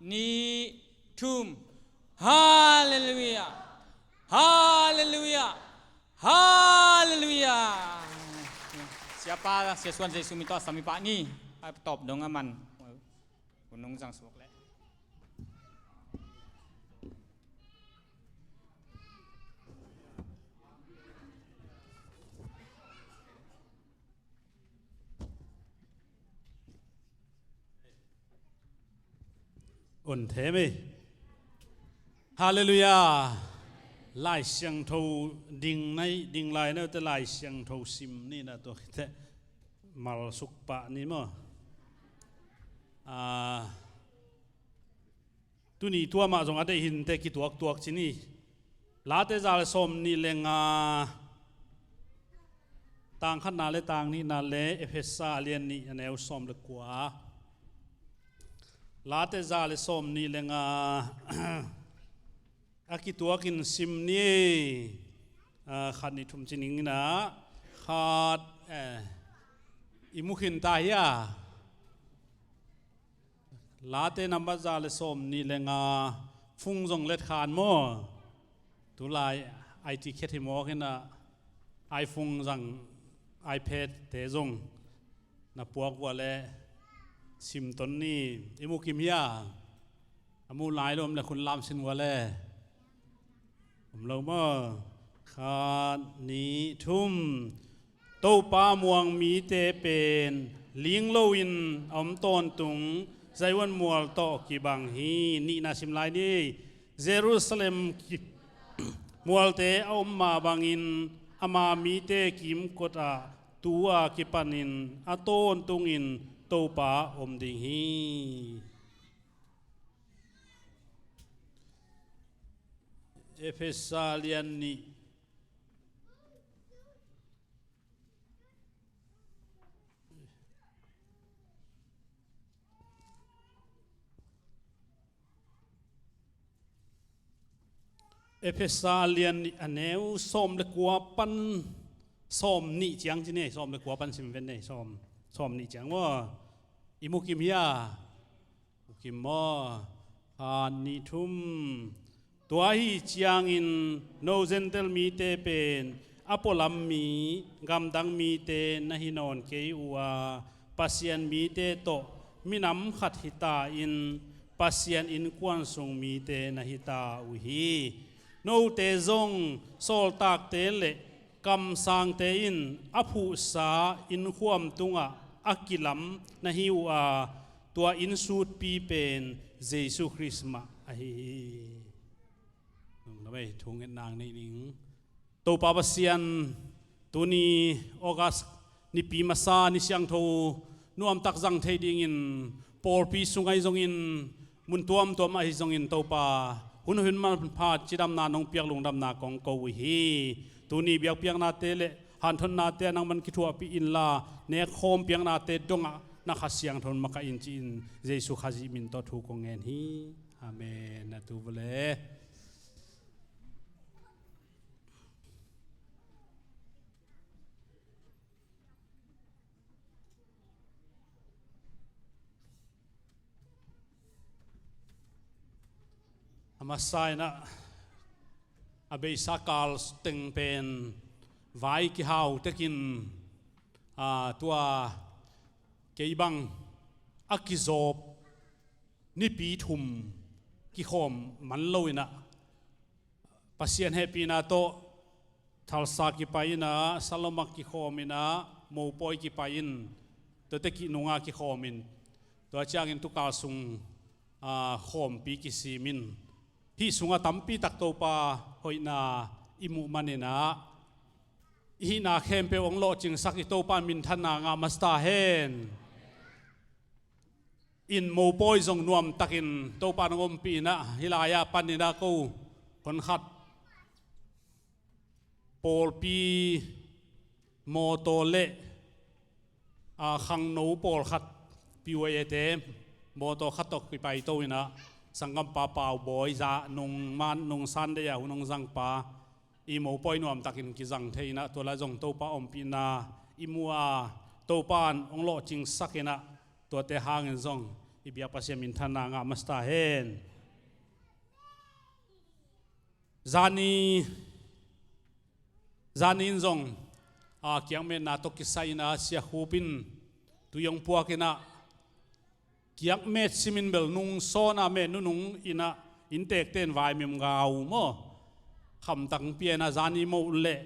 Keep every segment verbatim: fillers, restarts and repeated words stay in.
Nih, thum. Halleluiah. Halleluiah. Halleluiah. Siapa, Sia Suan Jesu min tawh a sam i pah ni. A tawp dong a man. Hun hong zang suak leh. Un them ei. Halleluiah. Lai Siangtho ding nai, ding lai na te Lai Siangtho sim ni na tua khite malsuk pah ni maw. Ah, tuni tua mah zong a deih hinte kituaktuak ci ni. Late za le sawm nih le nga, tang khatna le tang nihna le Efesa a lian nih a neu sawm le kua. Late za le sawm nih le nga a kituakin sim ni. Ah, khat nih thum ci ning inah khat, eh, i mu khin ta hia. Late nambat za le sawm nih le nga, phung zong let khan maw. Tulai I T khet hi mawk inah iPhone zang iPad te zong na puak ua le sim ton ni. I mu kim hia. A mu lai lo om le khun lam sin ua le. Om lo maw. Khat, nih, thum. Topa muang mite pen ling loin a om tawntung Zion mual tawh kibang hi. Nihna sim lai ni. Jerusalem ki-, mualte a om mah bangin ama mite kimkot ah tu-a kipanin a tawntungin Topa om ding hi. Efesa lian nih. Efesa lian nih a neu sawm le kua pan sawm nih ciang ci ni, sawm le kua pan sim ven ni, sawm, sawm nih ciang maw. I mu kim hia. Kim maw? Khat, nih, thum. Tua ahi ciangin no Gentile mite pen a pualam mi, gamdang mite na hi nawn kei uh a, Pasian mite tawh minam khat hi ta in, Pasian innkuan sung mite na hi ta uh hi. Note zong sawltakte le kamsangte in a phuhsa innkuan tungah a kilam na hi uh a, tua innsutpi pen Jesu Khrist mah ahi hi. Nung na bei thu ngetna nei ning. Topa Pasian, tuni August nipi masa ni siangtho nuamtak zang thei dingin pawlpi sung ahi zongin mun tuamtuam ahi zongin Topa hun hun manpha cidamna nong piak lungdamna kong ko uh hi. Tuni biakpiaknate le hanthotnate a nangman kithuahpih inla nek khawm piaknate dongah na Kha Siangtho makaih in ci-in Jesu Khazih min tawh thu kong ngen hi. Amen. A tu vele. A masa inah a beisa kal teng pen vai kihau tekin, a, tua kei bang a kizawp nipi thum kikhawm man lo inah Pasian hehpihna tawh Thalsa kipai inah, Salomak kikhawm inah, mopawi kipai in, tuate kihnunga kikhawm in, tua ciangin tukal sung, aa, khawmpi kisim in, hih sungah tampi tak Topa hoihna i muh man inah, i hihna khempeuh hong lawhcingsak i Topa minthanna ngah masa ta hen. In mopawi zong nuamtakin Topa nong ompih inah, hih lai-ah pan inah ko hon khat pawlpi mawtaw le, a, khangno pawlkhat P Y A te mawtaw khat tawh kipaito inah, sanggampa Pau Bawi za nung man nung san dei-ah hun hong zangpa i mopawi nuamtakin kizang thei inah, tua lai zong Topa ompihna i mu a, Topa in hong lawhcingsak inah, tuate hangin zong I biak Pasian minthanna ngah masa ta hen. Zani, zani in zong a, kiakmetna tawh kisai in a, Sia Khup in tui hong puak in a, kiakmet simin bel nung sawn a, met nunung in a, inntekte in vaimim ngau maw, khamtang pia in a, zani moh le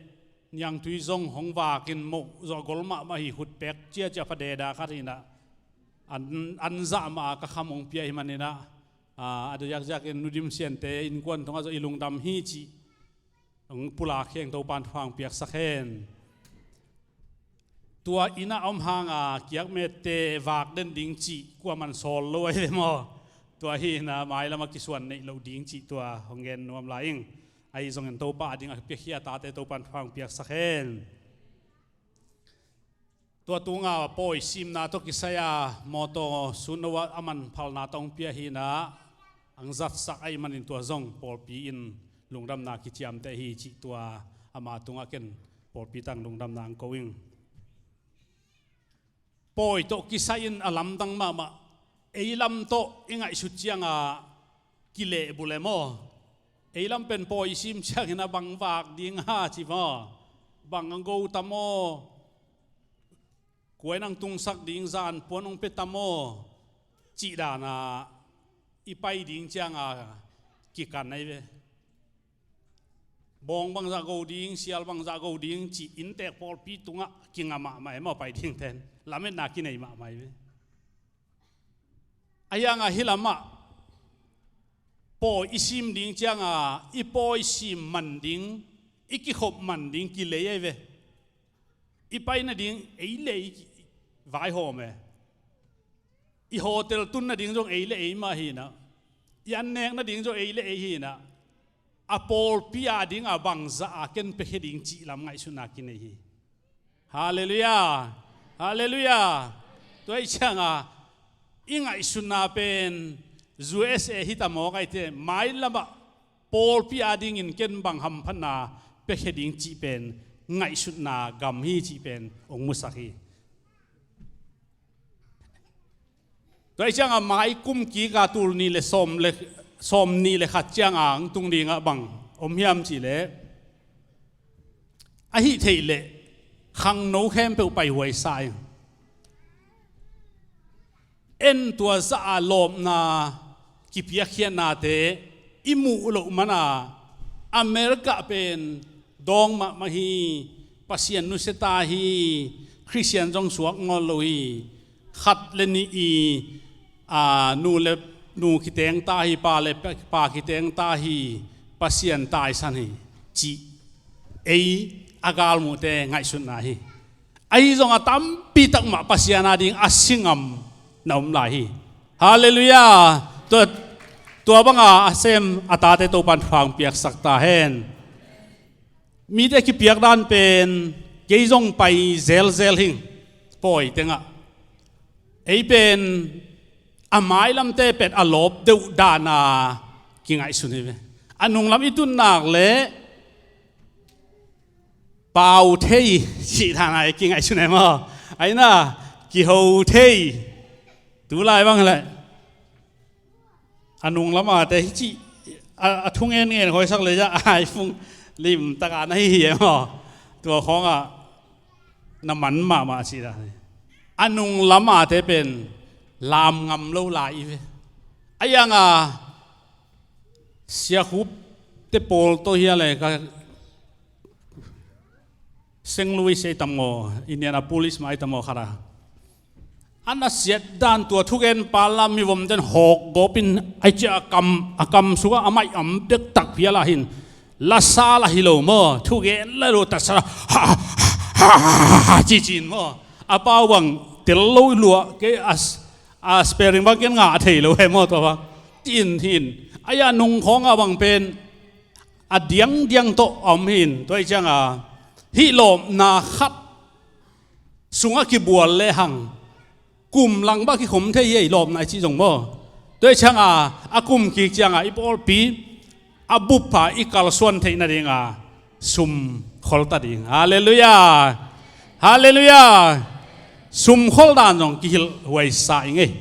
niangtui zong hong vak in, moh zawh gol mahmah hi, khut pek ciacia, pha deda khat hi in a, an, an zah mah a ka kham hong pia hi man in a, a, a diakdiak in Nu Dim Siante innkuan tungah zong i lungdam hi cih hong pulak kheng Topa'n thupha hong piaksak hen. Tua inn ah om hang a, kiakmette vak den ding cih kuaman sawl lo ahi ve maw? Tua hi in a, mailam a kisuan neih loh ding cih tua hong gen nuam lai ing. Ahi zongin Topa ading a piakhia tate Topa'n thupha hong piaksak hen. Tua tung a pawi simna tawh kisai a mawtaw sun lo a, a manphalna tawh hong pia hi in a, hong zatsak ahih manin tua zong pawlpi in lungdamna kiciamteh hi cih tua ama tungah ken pawlpi tang lungdamna hong ko ing. Pawi tawh kisai in a lamdang mahmah. Ei lam tawh i ngaihsut ciang a kilehbulh e maw? Ei lam pen pawi i sim ciangin a bang vak ding a ci maw? Bang a go ta maw? Kua in hong tungsak ding, zan puan hong pia ta maw? Cih dan a i pai ding ciang a kikan ahi ve. Bawng bangzah go ding, sial bangzah go ding cih inntek pawlpi tungah kingah mahmah e maw, pai ding ten. Lametna kinei mahmah hi ve. Ahi hang a hih lamah pawi i sim ding ciang a, i pawi sim man ding, i kikhop man ding kilei ahi ve. I pai nading ei le ei vaihawm e. I hotel tun nading zong ei le ei mah hi in a, i an nek nading zong ei le ei hi in a, a pawlpi ading a bangzah a ken piakhia ding cih lam ngaihsutna kinei hi. Halleluiah. Halleluiah. Tua ahih ciang a i ngaihsutna pen U S A hi ta mawk ahih teh, mailam ah pawlpi adingin ken bang hamphatna piakhia ding cih pen ngaihsutna gam hi cih pen hong musak hi. Tua ahih ciang a mai kum kik a tul nih le sawm le, sawm nih le khat ciang a hong tung ding ah bang om hiam cih leh, ahih theih leh khangno khempeuh paihuai sa ing. En tua zah a lawpna kipiakkhiatnate i muh loh man a, America pen dawng mahmah hi, Pasian nusia ta hi, Khristian zong suak ngawl lo hi, khat le nih i, a, nu le nu kiteng ta hi, pa le pa kiteng ta hi, Pasian taisan hi, cih ei a galmuhte ngaihsutna hi. Ahi zong a tampi tak mah Pasian ading a si ngam na om lai hi. Halleluiah. Tua, tua bang a a sem a tate Topa'n thupha hong piaksak ta hen. Mite kipiak dan pen kei zong pai zelzel hing, pawi tengah. Ei pen a mailamte pen a lawp deuh dan a kingaihsun hi ve. A nunglam i tun nak leh pau thei cih dan a i kingaihsun e maw? Ahi na, kiho thei. Tu lai bang leh a nunglam a te hi cih a, a thungen ngen hoihsak leh a iPhone lim tak a na hi hi e maw? Tua khawng ah na man mahmah cih dan hi. A nunglam a te pen lam ngam lo lai hi ve. Ahi hang a Sia Khup te pawl tawh hi a leh ka Saint Louis ei tam ngaw, Indianapolis mah ei tam ngaw khat a, a nasiat dan tua thugen pa lam mi vom ten hawk gawp in, ahi ciang a kam, a kam sungah a mai am bek tak phial a hin, lasa lah hi lo maw, thugen lah lo, taksa lah ha ha ha ha ci ci in maw. A pau bang tel lo luah kei a, a sparing bang ken ngah thei lo he maw, tua bang ci in hin. Ahi a nung khawng a bang pen a diangdiang tawh a om hi in, tua ahih ciang a hih lawpna khat sungah kibual lehang kum lang bang kikhom thei hi, ei lawpna i cih zong maw. Tua ahih ciang a a kum kik ciang a i pawlpi a bup a i kalsuan theih nading a sum khol ta ding. Halleluiah. Halleluiah. Sum khol dan zong kihilh huai sa ing ei.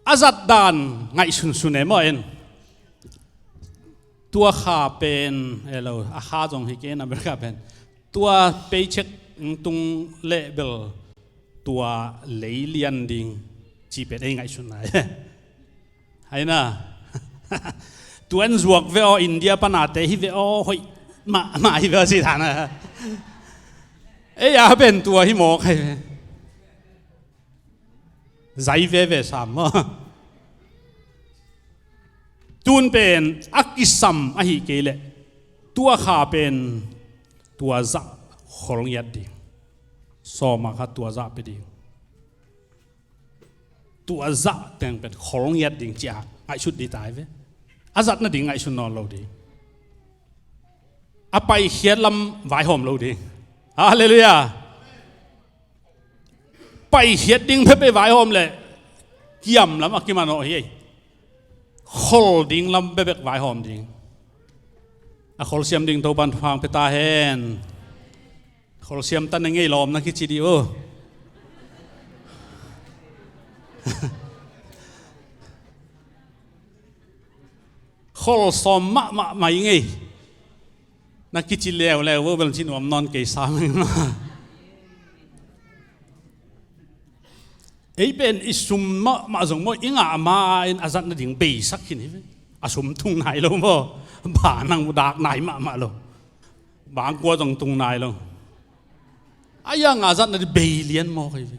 A zat dan ngaihsunsun e maw en. Tua kha pen, elo, a kha zong hi kei in America pen. Tua paycheck tung leh bel tua lei lian ding ci pen ei ngaihsun nai. Hai na. Tuan zuak ve aw, India panate hi ve aw, hoih mah, mah hi ve aw ci dan a. Ei a pen tua hi mawk hai ve. Zai veve sam maw. Tun pen a kisam ahi kei leh tua kha pen tua zah khol ngiat ding. Sawma kha tua zah pe ding. Tua zah teng pen khol ngiat ding cia ngaihsut dih tai ve. A zat nading ngaihsun nawn lo ding. A paikhiat lam vaihawm lo ding. Halleluiah. Paikhiat ding pepek vaihawm leh kiam lam a kimanawh hi. Khol ding lam pepek vaihawm ding. A kholsiam ding Topan thupha pe ta hen. Kholsiam ta na ngei lawm na kici dih uh. Khol sawm mahmah mai ngei. Na kici leuleu vo bel ci nuam nawn kei sam. Ei pen i sum mahmah zong maw i ngah ma in a zat nading beisak khin hi ve. A sum tung nai lo maw. Ba nang dak nai mahmah lo. Bangkua zong tung nai lo. A ia ngah zat nading bei lian maw kei ve.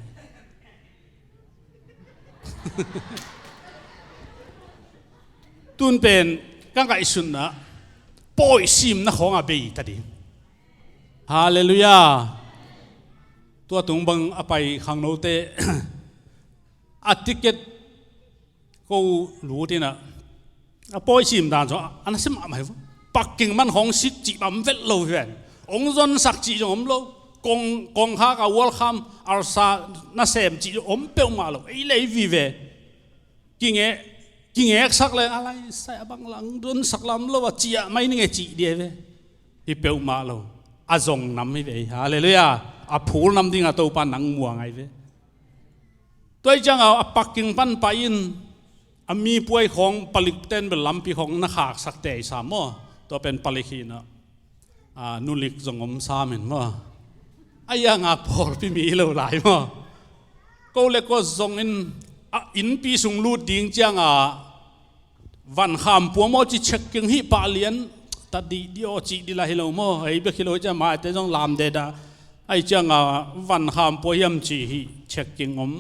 Tun pen ka ngaihsunna pawi simna khawng a bei ta ding. Halleluiah. Tua tung bang a pai khangnote a ticket ko lut in a pawi sim dan zong a na sim a mai. Parking man khawng sit cih bang vet lo hi ven. Ong zonsak cih zong om lo. Kong, kong khak a welcome arsa na sem cih zong om peuhmah lo. Ei lei vive. Kinge, kingeksak le a lai sai a bang lang donsak lam lo a ciah mai ni nge cih dia ve. Hi peuhmah lo. A zong nam hi ve. Halleluiah. A phul nam ding a Topa nang muang ai ve. Tua i cianga a parking pan pai in a mi puai khawng palik ten bel lampi khawng na khaksak te i sam maw. Tua pen palik hi na. A, nulik zong om sam in maw. A ia nga pawlpi mi lo lai maw. Ko le ko zong in a innpi sung lut ding cianga van kham pua maw ci checking hi pah lian. Ta dih dih aw cih dih la hi lo maw. Ei bek hi lo ciang maite zong lam deda. Ai cianga van kham pua hiam ci hi checking om.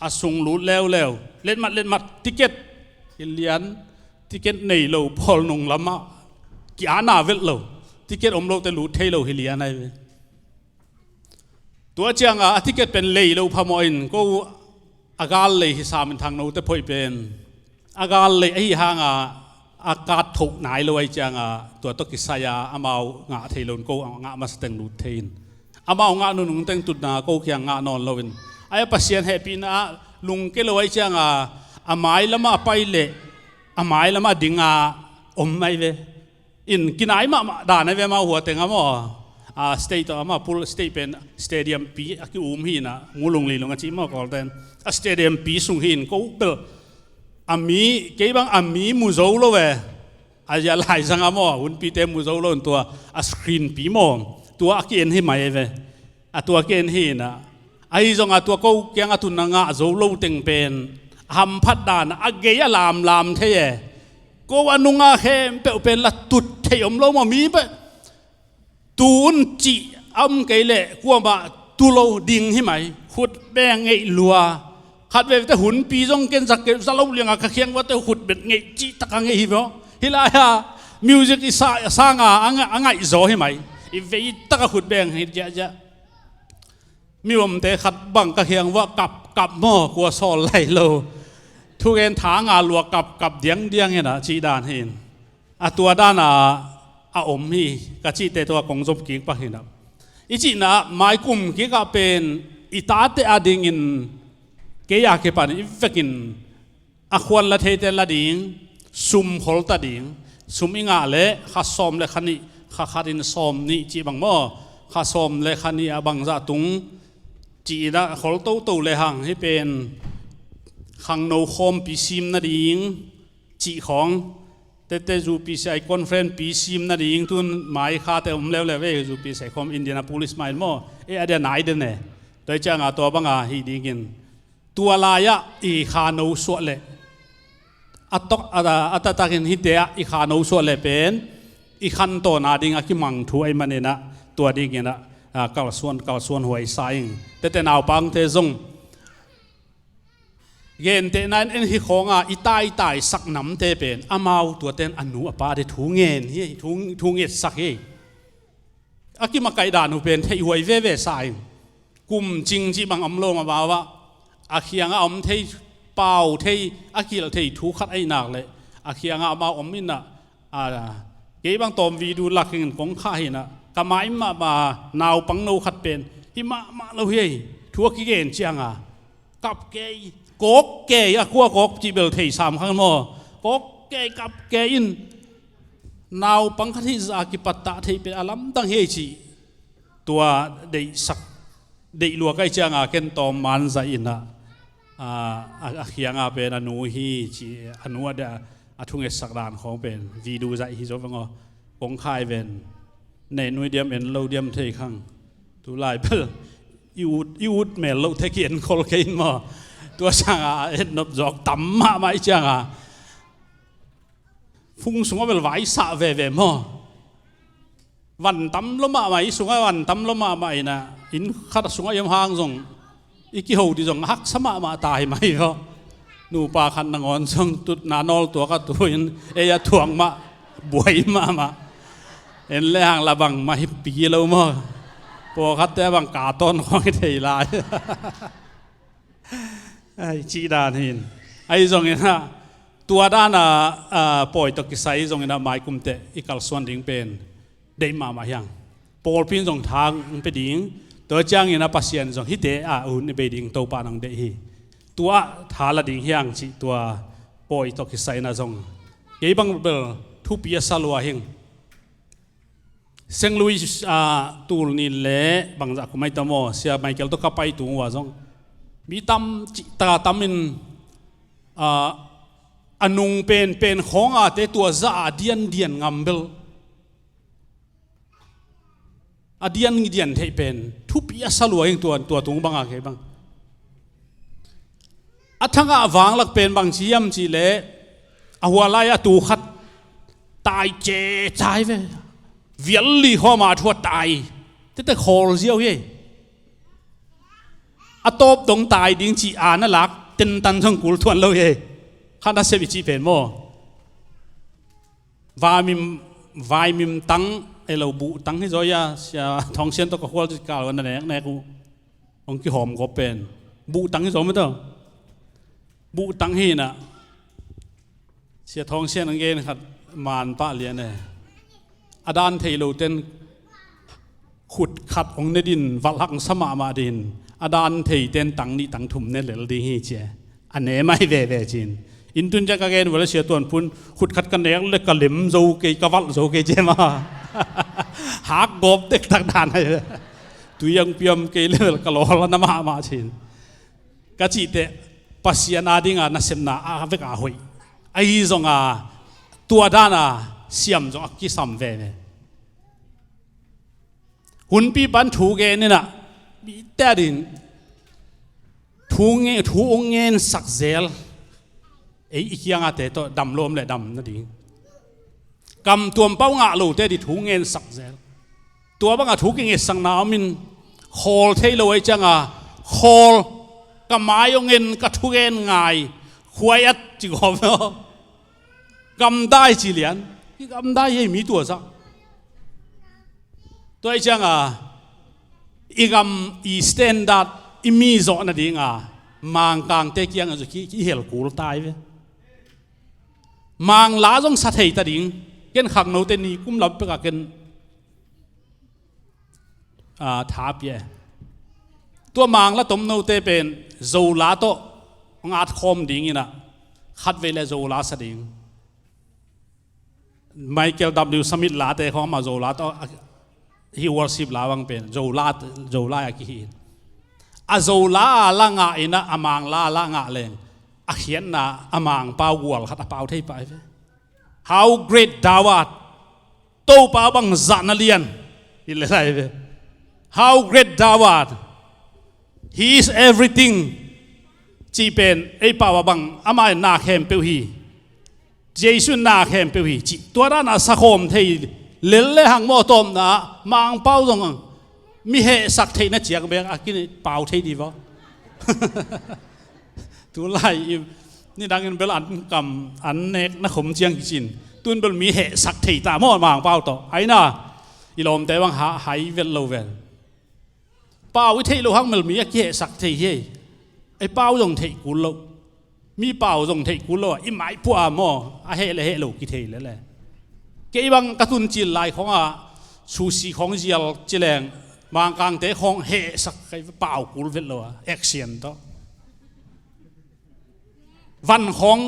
A sung lut leuleu. Letmat letmat ticket hi lian. Ticket nei lo pawl nung lamah ki-ana velh lo. Ticket om lote lut thei lo hi lian ai ve. Tua cianga a ticket pen lei lo phamawh in ko a gal lei hi sam in thang note phoih pen. A gal lei ahi hanga a kat thoh nai lo ai cianga tua tawh kisai a amau ngah thei lo in ko a ngah masa teng lut thei in. Amau ngah nunung teng tutna ko kiang ngah nawn lo in. Ai a Pasian hehpihna ah lungke lo ai cianga a mai lamah a pai leh a mai lamah a dinga om ai ve. In kinai mahmah dan a ve amau hua teng a maw. A state tawh amau pul state pen stadium pi a ki-um hi na ngulung lilung a ci maw kawlten. A stadium pi sung hi in ko bel. A mi, kei bang a mi mu zo lo ve. A zia laizang a maw, hunpite mu zo lo in tua a screen pi maw. Tua a ki-en hi mai ve. A tua ken hi na. Ahi zong a tua ko kiang a tun na ngah zo lo teng pen a hamphat dan a gei a lamlam thei e. Ko a nunga khempeuh pen la tut thei om lo maw mi peh. Tun cih a om kei leh kuamah tu lo ding hi mai. Khut beng ngeih lua. Khat veve te hunpi zong ken zak kei za lo lianga ka khiang vate khut bet ngeih cih taka ngeih hi vaw. Hi lai-a music i sa, sanga a nga-, a ngaih zaw hi mai. I vei taka khut beng hi ziahziah. Mi omte khat bang ka khiang vua kap kap maw kua sawl lai lo. Thugen tha nga lua kap kap diangdiang hi na cih dan hi in. A tua dana a om hi ka cihte tua kong zop kik pak hi na. I cihna maikum kikah pen i tate a dingin kei a kipan i vekin a khuan la theite la ding, sum khol ta ding, sum i ngah leh kha sawm le kha nih, kha khat in sawm nih cih bang maw, kha sawm le kha nih a bangzah tung cih in a khol toto le hang hi pen khangno khawmpi sim nading cih khawng, tete U P C I conference pi sim nading tun mai khate om leuleu ve, U P C I khawm Indianapolis mah in maw, e a dia nai den e. Tua hi cianga tua banga hi dingin tua lai-ah i khano suah leh a tok a, a taktakin hite ah i khano suah leh pen i khantawn a ding a kimang thu ahi maninah tua dinginah a, kalsuan kalsuan huai sa ing. Tete naupangte zong gentehna in en hi khawnga i taitaisak namte pen amau tuaten a nu a pa de thu ngen hi, thu, thu ngetsak hi. A kimakaih dan uh pen theihhuai veve sa in kum cing cih bang om lo mah bau ah a khiangah a om thei, pau thei, a kilh thei thu khat ahi nak leh a khiangah amau om innah a, kei bang tawm video lak in kong khah hinah ka mai mahmah naupang no khat pen hi mahmah lo hi. Thu a kigen cianga kap kei, kawk kei, a kua kawk cih bel thei sam khan maw, kawk kei kap kei in naupang khat hih zah a kipattah theih pen a lamdang hi ei cih tua deihsak, deih lua kai cianga ken tawm man zaih inah a, a, a khianga pen a nu hi ci, a nu a, a thungetsak dan khawng pen video zaih hi zo veng aw. Kong khai ven, nei nui diam en lo diam thei khang. Tulai bel i ut, i ut mel loh thei ki en khol kei in maw? Tua sanga a etnop zawk tam mahmah i cianga fung sungah bel vaisah veve maw? Van tam lo mahmah, i sungah van tam lo mahmah inah inn khat sungah i om hang zong i kiho dih zong a haksa mahmah ta hi mai vaw. Nupa khat nangawn zong tutna nawl tuak a tuin ei a thuak mah buai mahmah. En le hang la bang mah hippi lo maw? Pawlkhatte a bang ka tawn khawng i thei lai. Ai, cih dan hin. Ahi zongin ah tua dana, ah, pawi tawh kisai zongin ah maikumteh i kalsuan ding pen deih mahmah hiang. Pawlpi in zong tha hong pia ding, tua ciangin a Pasian zong hihte ah hun i bei ding Topa nang deih hi. Tua tha la ding hiang cih tua pawi tawh kisai na zong kei bang bel thupi a sa lua hing. Saint Louis, ah, tul ni le bangzah kum ai ta maw, Sia Michael tawh ka pai tung uh a zong mi tam cih ta tamin, ah, a nung penpen khawngate tua zah a diandian ngam bel a dian ngidian theih pen thupi a sa lua hing tua, tua tung banga kei bang. A thangah vanglak pen bang ci hiam cih leh a hua lai a tu khat tai cecai ve. Vial li khawma thu a tai tete khawl ziau hi. A tawp dong tai ding cih a na lak tentan zong kul thuan lo hi. Kha na sep i cih pen maw? Vaimim, vaimim tang, ei lo buh tang hi zaw ia, Sia Thawng Sian tawh ka khual cih kal ua na neknek uh. Hong kihawm gawp pen buh tang hi zaw mah tawh. Buh tang hi inah Sia Thawng Sian hong gen khat man pah lian e. A dan thei lo ten khut khat hong ne din, valhak hong sa mahmah din, a dan thei ten tang nih tang thum ne lel ding hi cia. A ne mai veve cin. Inn tun ciang ka gen vua le Sia Tuan Phun khut khat ka nek le ka lem zo kei, ka valh zo kei cia ma. Hak gawp dektak dan ai. Tui ang piam kei le ka lawl a na mahmah cin. Ka cih teh Pasian a dinga nasepna a vek a hoih. Ahi zonga tua dana siam zong a kisam veve. Hunpi pan thu gen inah mite a din thu nge, thu ong ngen sak zel. Ei i kiangate tawh dam lawm le dam nading. Kam tuam pau ngah lote di thu ngen sak zel. Tua banga thu kingetsak na om in khawl thei lo ei cianga khawl ka mai ong en ka thu gen ngai khuai at ci gawm. Gamdai ci lian. I gamdai hei mi tua zah. Tua i cianga i gam i standard i mi zawh nadinga Mangkangte kianga zu ki, ki hel kul tai ve. Mangla zong sa thei ta ding. Ken khangnote ni kum lam peka ken, ah, tha pia. Tua Mangla tomnote pen Zola tawh ngat khawm ding inah khatvei le Zola sa ding. Michael W Smith late khawng amah Zola tawh a, hi worship la bang pen Zola, Zola a kihi. A Zola a la ngah inah a Mangla a la ngah leng a khiatna a Mangpau gual khat a pau thei pah hi ve. How great thou art. Topa bang zahna lian. Hi le lai ve. How great thou art. He is everything. Cih pen ei pau a bang amah in na khempeuh hi. Jesu in na khempeuh hi cih tua dan a sakhawm thei lel le hang maw tawpna ah Mangpau zong mi hehsak theihna ciang bek a kipau thei dih vaw. Tulai i nidangin bel an kam an nekna khom ciang kicin tun bel mi hehsak thei ta maw Mangpau tawh aina i lawmte bang ha hai vet lo vel. Pau i theih loh hang melmi a kihehsak thei hi. Ei pau zong theih kul lo. Mi pau zong theih kul lo a i maipuah a maw a heh le heh lo kithei lele. Kei bang ka tun cil lai khawngah susi khawng zial cileng Mangkangte khawng hehsak kai pau kul vet lo a action tawh. Van khawng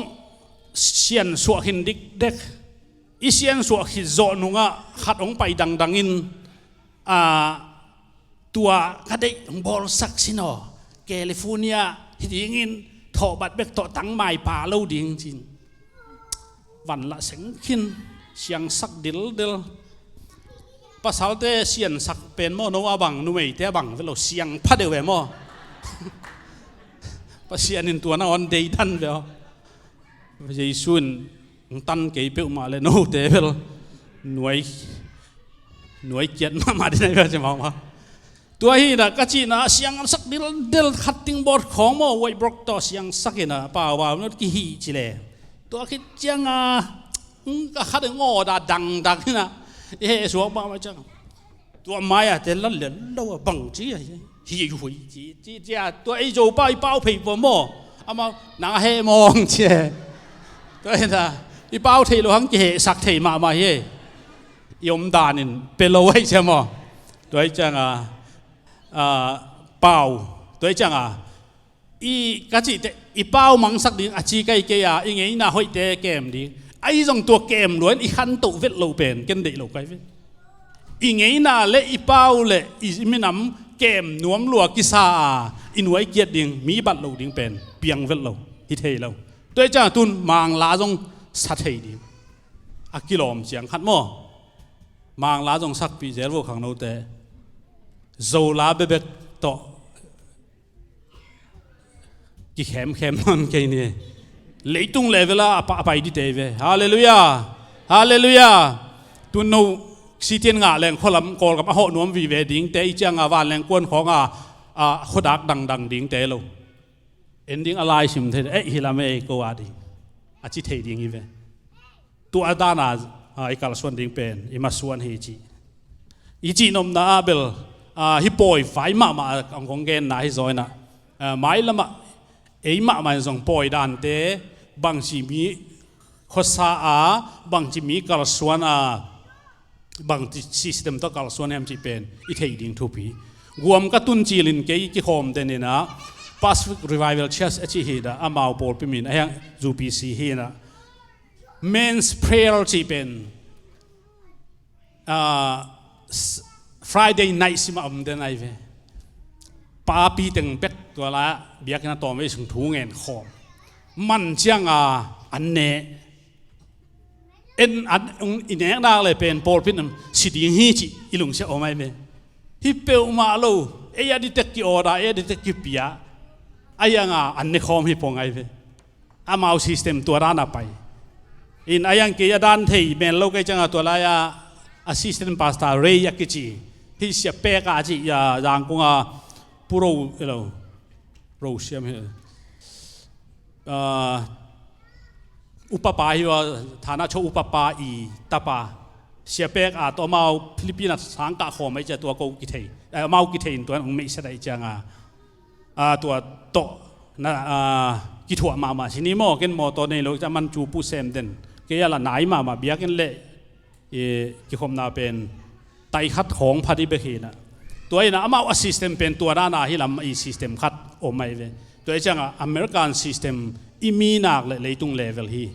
siansuah khin dikdek. I siansuah khit zawh nungah khat hong pai dangdangin a tua ka deih hong bawlsak sin aw. California hi dingin thawhbat bek tawh tangmai pa lo ding cin. Van lah seng khin siangsak dildil. Pasalte siansak pen maw no a bang numeite a bang velo siang pha deuh ve maw. Pasian in tua na on deidan ve aw. Jesu in hong tan kei peuhmah le note bel nuai nuai kiat mahmah ding ahi ve ci mahmah. Tua hi inah ka cihna siangsak dildel khat ting bawt khawng maw waihbrok tawh siangsak inah pau a nut kihih ci le. Tua khit cianga ka khat ngaw da dangdang inah i heh suak mahmah ciang. Tua mai-a te lan lian lo a bang ci a hi hui ci ci ci a tua ei Zopa i pau phei pua maw? Amau nang a heh mawng ci e. Tua hi inah i pau thei lo hang kihehsak thei mahmah hi. I om danin pe lo ahi cia maw? Tua hi cianga a, pau. Tua hi cianga i ka cihte i pau mangsak ding a ci kai kei a i ngeina hoihte kem ding. Ahi zong tua kem luan i khantoh vet lo pen ken deih lo kai ve. I ngeina le i pau le i minam kem nuam lua kisa a i nuai kiat ding mi bat lo ding pen piang vet lo hi thei lo. Tua hi cianga tun Mangla zong sa thei ding. A kilawm ciang khat maw? Mangla zong sakpih zel vo khangnote. Zola bebek tawh kikhemkhem nawn kei ni. Leitung level a a pai dite ve. Halleluiah. Halleluiah. Tun no sitian ngah leng khualam Kawlgam a hawh nuam vive dingte i cianga vanleng kuan khawnga a khuadak dangdang dingte lo. En ding a lai sim thei eh hi lam ei ko a ding a ci thei ding hi ve. Tua dana i kalsuan ding pen i masuan hi ci. I cihnopna ah bel hi pawi vai mahmah a kong genna hi zaw inah mailamah ei mahmah in zong pawi dante bangci mi khuasa a bangci mi kalsuan a bangci system tawh kalsuan hiam cih pen i theih ding thupi. Guam ka tun cilin kei kikhawm den inah Pacific Revival Church a cih hi dah amau pawlpi min a hiang U P C hi inah Men's Prayer cih pen Friday night simah om den ahi ve. Papi teng bek tua la biakinn a tawm vei sung thu ngen khawm man cianga an ne en an i neknak le pen pawlpi nam si ding hi cih i lungsia om ahi ve. Hi peuhmah lo ei a ditek ki order ei a ditek ki pia a hianga an ne khawm hi pong ahi ve. Amau system tua dan a pai. In a yang kei a dan thei men lo kei cianga tua lai-a assistant pastor Ray a kici hi sia pek a ci a Zangkong a puro elo ro siam hi. Upapa hi a thana cho upapa i tapa sia pek a to amau Philippine a sangkah khawm a i cia tua ko kithei amau kithei in tua hong meihsa dai cianga a tua tawh na kithuah mahmah sini maw ken mawtaw nei lo ca man cu pu sem den kei a la nai mahmah biakinn le kikhopna pen tai khat khawng phat i bek hinah tua inah amau a system pen tua dana hi lam i system khat om ahi ve. Tua i ciangah American system i minak le leitung level hi.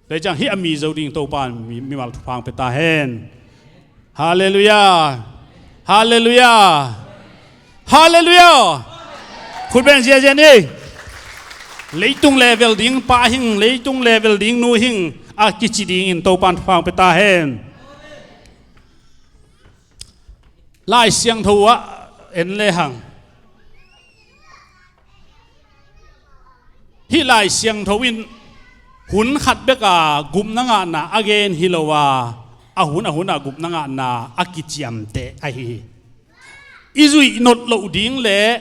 Tua hi ciang hih a mi zo ding Topa in mimal thupha pia ta hen. Halleluiah. Halleluiah. Halleluiah. Khut beng ziazia ni. Leitung level ding pa hing, leitung level ding nu hing a kici dingin Topan thupha pia ta hen. Lai Siangtho ah en lehang, hih Lai Siangtho in hun khat bek a gupna ngahna a gen hi lo a, a hun a hun a gupna ngahna a kiciamteh ahi hi. I zuih not loh ding le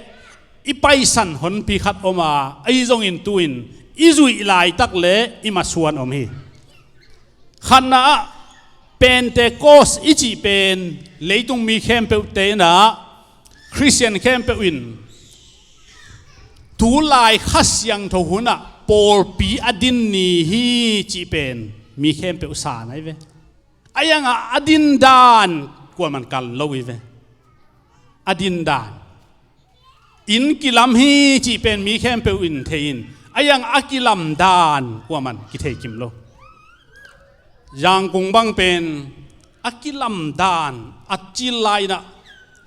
i paisan honpi khat om a, ahi zongin tu-in i zuih laitak le i masuan om hi. Khatna ah, Pentecost i cih pen leitung mi khempeuhte in ah, Khristian khempeuh in tulai Kha Siangtho hun ah pawlpi a din ni hi cih pen mi khempeuh san ahi ve. A iangah a din dan kuaman kan lo hi ve. A din dan, inn kilam hi cih pen mi khempeuh in thei in, a iangah a kilam dan kuaman kithei kim lo. Zangkung bang pen a kilam dan a cil lai-in ah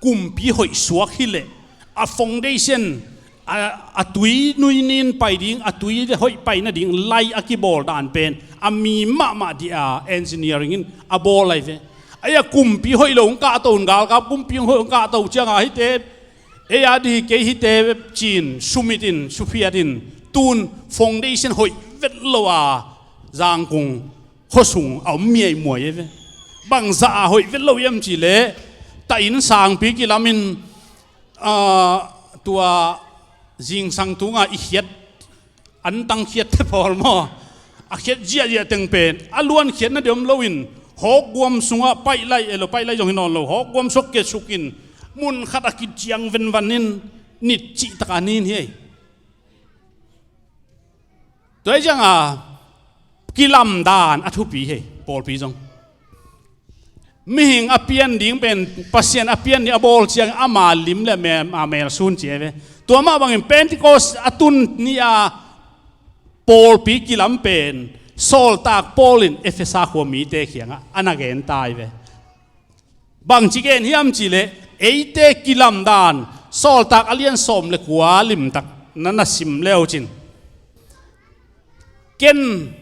kumpi hoih suak hileh a foundation, a, a tui nui nin pai ding, a tui hoih pai nading lai a kibawl dan pen a mi mahmah dia engineering in a bawl lai ve. Ahi a kumpi hoih lo hong kahto, galkap kumpi hoih lo hong kahto cianga hihte ei a di hi kei, hihte cin sumit in suphiat in tun foundation hoih vet lo a Zangkung khuasung a om miaimuai e ve. Bangzah a hoih vet lo hiam cihleh, ta inn sangpi kilamin, ah, tua zingsang tunga i khiat, antang khiat te pawl maw, a khiat ziahziah teng pen a luan khiat na diam loin, hawkguam sungah paih lai, elo paih lai zong hi nawn lo, hawkguam suak ke sukin mun khat a kiciang venvan in nit cih taka nin hi ei. Tua hi cianga kilamdan a thupi hi, pawlpi zong. Mihing a pian ding pen, Pasian a pian ding a bawl ciang ama lim le mel, a mel sun ci e ve. Tua mah bangin Pentecost a tun ni a pawlpi kilam pen sawltak Paul in Efesa khua mite kiangah a na gen ta hi ve. Bangci gen hiam cihleh, eite kilamdan, Sawltak a lian sawm le kua limtak na na sim leucin, ken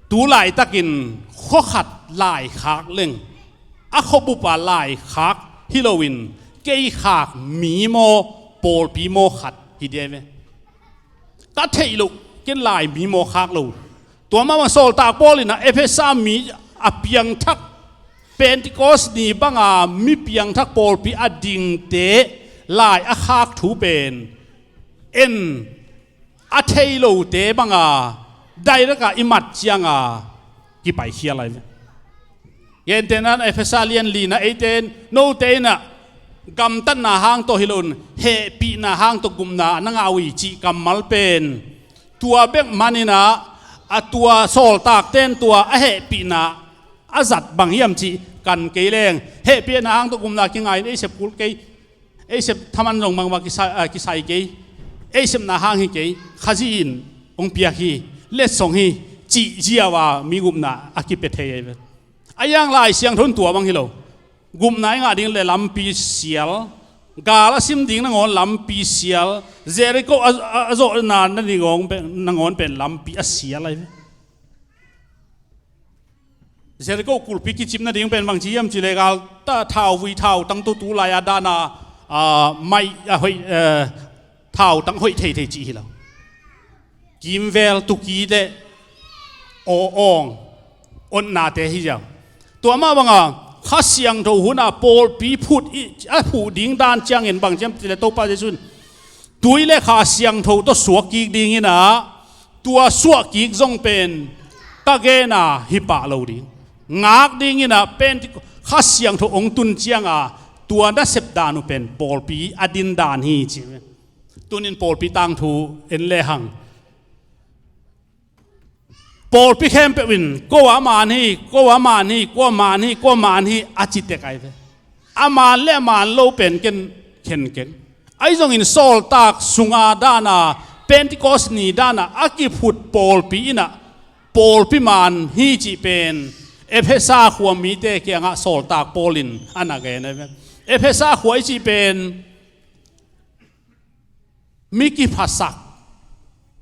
tu laitakin khuakhat laikhak leng, a khuabupa laikhak hi loin, kei khak mi maw, pawlpi maw khat hi dia ve. Ka theih loh, ken lai mi maw khak lo. Tua mah bang Sawltak Paul in ah Efesa mi a piangthak, Pentecost ni banga mi piangthak pawlpi a dingte lai a khak thu pen en a thei lote banga direct a i mat cianga kipaikhial lai ve. Gentehna Efesa lian lina eite in, note in ah gamtatna hang tawh hi loin hehpihna hang tawh gupna na ngah uh hi cih kammal pen, tua bek manin ah, a tua sawltakte in tua a hehpihna a zat bang hiam cih kan kei leng, hehpihna hang tawh gupna kingai in ei sep kul kei, ei sep thaman zong bangmah kisai, ah, kisai kei, ei sepna hang hi kei, Khazih in hong piak hi, letsong hi, cih ziau a mi gupna a kipia thei ahi ve. A iang Lai Siangtho in tua bang hi lo. Gupna i ngah ding le lampi sial, gal a sim ding nangawn lampi sial, Jericho a, a, a zawhna na ding nangawn pen lampi a sial ahi ve. Jericho kulpi kicim nading pen bangci hiam cihleh, gal ta thauvui thautang tu tulai a dana, ah, mai a hoih, eh, thautang hoih theithei cih hi lo. Kimvel tuki le aw awng, otnate hi ziau. Tua mah banga Kha Siangtho huna pawlpi phut i, a phuh ding dan ciangin bangci hiam cihleh Topa Jesuh in tui le Kha Siangtho tawh suak kik dingin ah, tua suah kik zong pen ka gena hi pah lo ding. Ngak dingin ah Pentecost Kha Siangtho hong tun cianga tua nasep dan uh pen pawlpi a din dan hi ci. Tunin pawlpi tangthu en lehang, pawlpi khempeuh in ko a man hi, ko a man hi, ko a man hi, ko a man hi a ci tek ahi ve. A man le a man lo pen ken khen keng. Ahi zongin sawltak sunga dana, Pentecost ni dana a kiphut pawlpi in ah pawlpi man hi cih pen Efesa khua mite kiangah sawltak Paul in a na gen ahi ve. Efesa khua i cih pen mi kiphasak,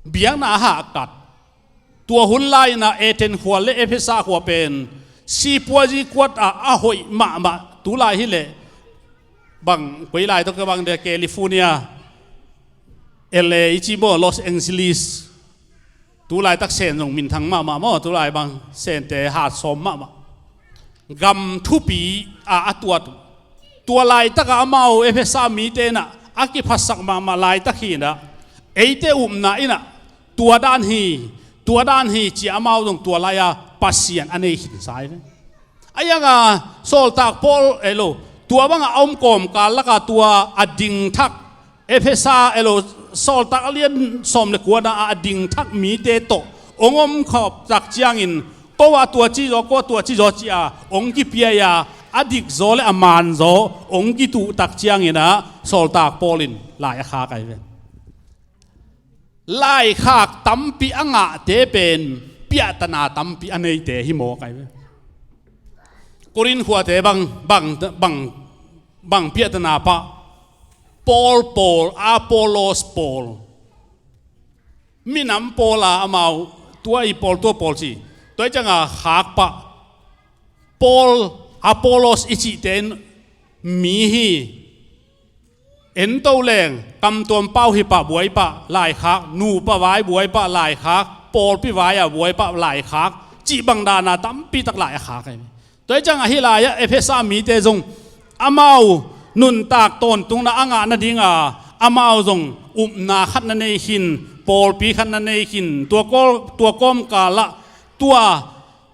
biakna a hahkat. Tua hun lai-in ah Athens khua le Efesa khua pen sipuazi kuat ah a hoih mahmah. Tulai hileh bang koi lai tawh ka bang de, California, L A i ci maw, Los Angeles. Tulaitak Sen zong minthang mahmah maw, tulai bang Sente hat sawm mahmah. Gam thupi a a tuat uh. Tua laitakah amau Efesa mite in ah a kiphasak mahmah laitak hi in ah, eite upna in ah tua dan hi, tua dan hi ci-a amau zong tua lai-a Pasian a nei khinsa hi ve. A ianga Sawltak Paul, ei lo, tua bangah a om kawmkal lakah tua a dingthak Efesa, ei lo, Sawltak a lian sawm le kuana a dingthak mite tawh hong om khawp tak ciangin, ko ah tua ci zaw, ko ah tua ci zaw ci-a hong kipia-a, a dikzaw le a manzaw hong kituh tak ciangin ah Sawltak Paul in lai a khak ahi ve. Laikhak tampi a ngahte pen piahtana tampi a neite hi mawk ahi ve. Korin khuate bang, bang, bang, bang piahtana pah. Paul pawl, Apollos pawl. Minam pawl a amau, tua i pawl, tua pawl ci. Tua i cianga khak pah. Paul, Apollos i cihte in mi hi. Ento leng, kamtuam pau hi pah buai pah laikhak, nupa vai buai pah laikhak, pawlpi vai-ah buai pah laikhak, cih bang dana tampi tak lai a khak ahi. Tua i ciangah hih lai-ah Efesa mite zong amau nuntak tawntungna a ngah nadinga amau zong upna khat na nei khin, pawlpi khat na nei khin, tua kawl, tua kawmkalah tua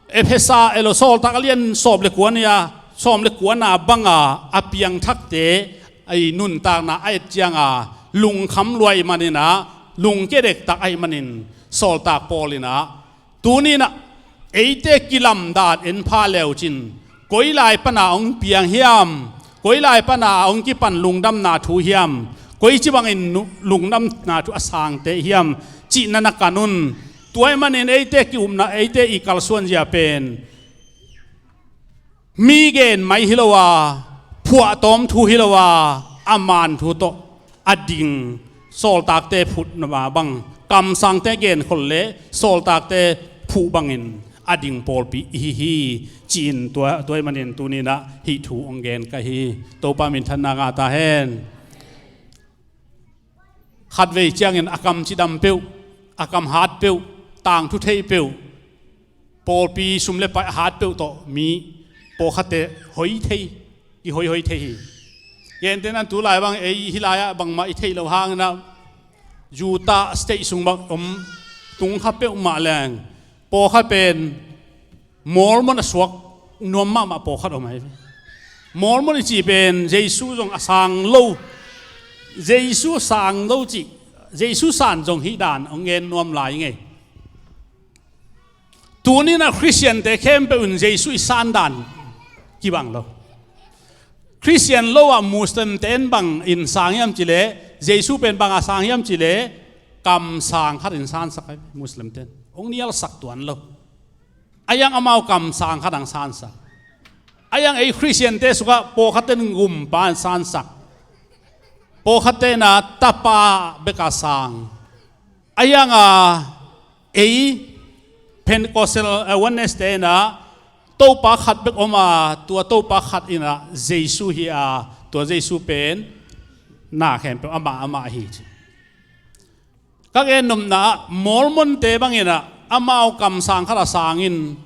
Efesa, ei lo, Sawltak a lian sawm le kuana, sawm le kuana banga a piangthakte a i nuntakna a et cianga lungkham lua ahih manin ah, lungkia dektak ahih manin Sawltak Paul in ah, tuni in ah eite kilamdan en pha leucin, koi lai pana hong piang hiam, koi lai pana hong kipan lungdamna thu hiam, koi ci bangin nu-, lungdamna thu a sangte hiam, cihna na kan un. Tua ahih manin eite ki-upna, eite i kalsuanzia pen mi gen mai hi lo a, phuahtawm thu hi lo a, a man thu tawh a ding, sawltakte phutna bang, kamsangte genkhol le sawltakte phuh bangin a ding pawlpi i hi hi, ci-in tua, tua ahih manin tuni in ah hih thu hong gen ka hi. Topa minthanna ngah ta hen. Khatvei ciangin a kam cidam peuh, a kam hat peuh, tangthu thei peuh, pawlpi sum le pai a hat peuh tawh mi pawlkhatte hoi thei, i hoihoi thei hi. Gentehna in tulai bang ei hih lai-ah bangmah i theih loh hangin ah Utah State sung bang om tung kha peuhmah leng pawlkhat pen Mormon a suak nuam mahmah pawlkhat om ahi ve. Mormon i cih pen Jesu zong a sang lo, Jesu sang lo cih, Jesu san zong hih dan hong gen nuam lai ngei. Tuni in ah Khristiante khempeuh in Jesu i san dan kibang lo. Khristian lo ah Muslimte in bangin sang hiam cih leh, Jesu pen banga sang hiam cih leh, kamsang khatin sansak ahi ve Muslimte in. Hong nialsak tuan lo. A iang amau kamsang khat ang sansak. A iang ei Khristiante sungah pawlkhatte in gumpa in sansak. Pawlkhatte in ah tapa beka sang. A ianga ei Pentecostal, eh, Oneness-te in ah Topa khat bek om a, tua Topa khat in ah Jesu hi a, tua Jesu pen na khempeuh amah amah hi ci. Ka gen nopna ah Mormon-te bangin ah amau kamsang khat a sangin